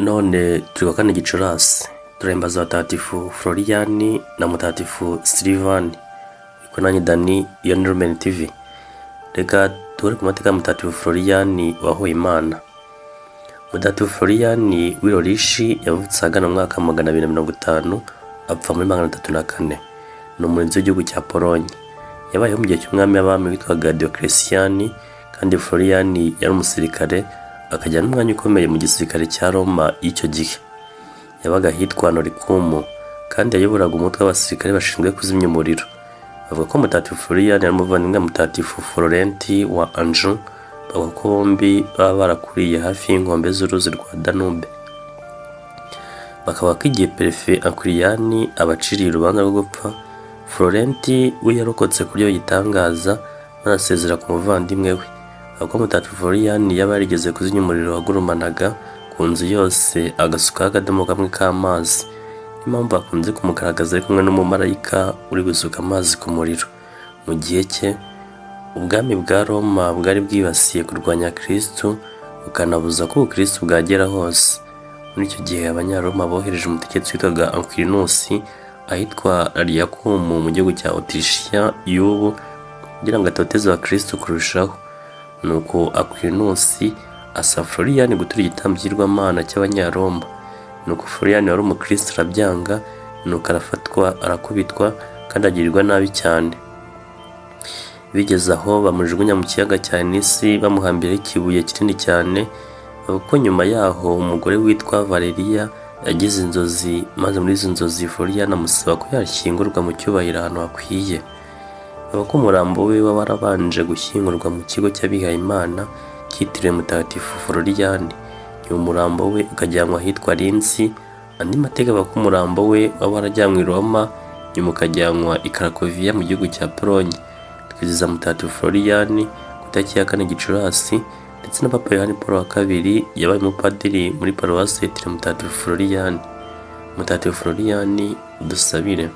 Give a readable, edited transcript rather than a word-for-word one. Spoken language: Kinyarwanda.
None turi kuwa 4 Gicurasi, turahimbaza Abatagatifu Floriyani na Mutagatifu Silivani. Ariko nanjye Dani, iyo ni Lumen TV. Reka duhere ku mateka ya Mutagatifu Floriyani wahoye Imana. Mutagatifu Floriyani w'i Lorishi yavutse ahagana mu mwaka 250, apfa muri 304. Ni umurinzi w'igihugu cya Polonye. Yabayeho mu gihe cy'umwami w'abami witwaga Diocletian, kandi Floriyani yari umusirikare, akagira n'umwanya ukomeye mu gisirikare cya Roma y'icyo gihe. Yabaga ahitwa Noricum, kandi yayoboraga umutwe w'abasirikare bashinzwe kuzimya umuriro. Bavuga ko Mutagatifu Floriyani yari umuvandimwe wa Mutagatifu Florenti wa Anjou, bavuga ko bombi baba barakuriye hafi y'inkombe z'uruzi rwa Danube. Bakavuga ko igihe Perefe Aquiliyani abaciriye urubanza rwo gupfa, Florenti we yarokotse ku buryo gitangaza, maze asezera ku muvandimwe we. Bavuga ko Mutagatifu Floriyani yaba yarigeze kuzimya umuriro wagurumanaga ku nzu yose, agasukaho akadomo kamwe k'amazi. Niyo mpamvu bakunze kumugaragaza ari kumwe n'umumarayika uri gusuka amazi ku muriro. Mu gihe cye, ubwami bwa Roma bwari bwibasiye kurwanya Kristu, bukanabuza ko ubukristu bwagera hose. Muri icyo gihe, Abanyaroma bohereje umutegetsi witwaga Aquilinus ahitwa Ariakum mu gihugu cya Otirishiya y'ubu, kugira ngo atoteze abakristu kurushaho. Nuko Aquilinus asaba Floriyani gutura igitambo cy'igirwamana cy'Abanyaroma. Nuko Floriyani wari umukristo arabyanga, nuko arafatwa, arakubitwa kandi agirirwa nabi cyane. Bigeze aho bamujugunya mu kiyaga cya Nisi, bamuhambiraho ikibuye kinini cyane. Bavuga ko nyuma yaho umugore witwa Valeria yagize inzozi, maze muri izo nzozi Floriyani amusaba ko yashyingurwa mu cyubahiro ahantu hakwiye. Bavuga ko umurambo we waba warabanje gushyingurwa mu kigo cy'abihayimana cyitiriwe Mutagatifu Floriyani, nyuma umurambo we ukajyanwa ahitwa Linz. Andi mateka avuga ko umurambo we waba warajyanywe i Roma, nyuma ukajyanwa i Karakoviya mu gihugu cya Polonye. Twizihiza Mutagatifu Floriyani ku itariki ya 4 Gicurasi, ndetse na Papa Yohani Paul wa II yabaye umupadiri muri paruwasi yitiriwe Mutagatifu Floriyani. Mutagatifu Floriyani, udusabire.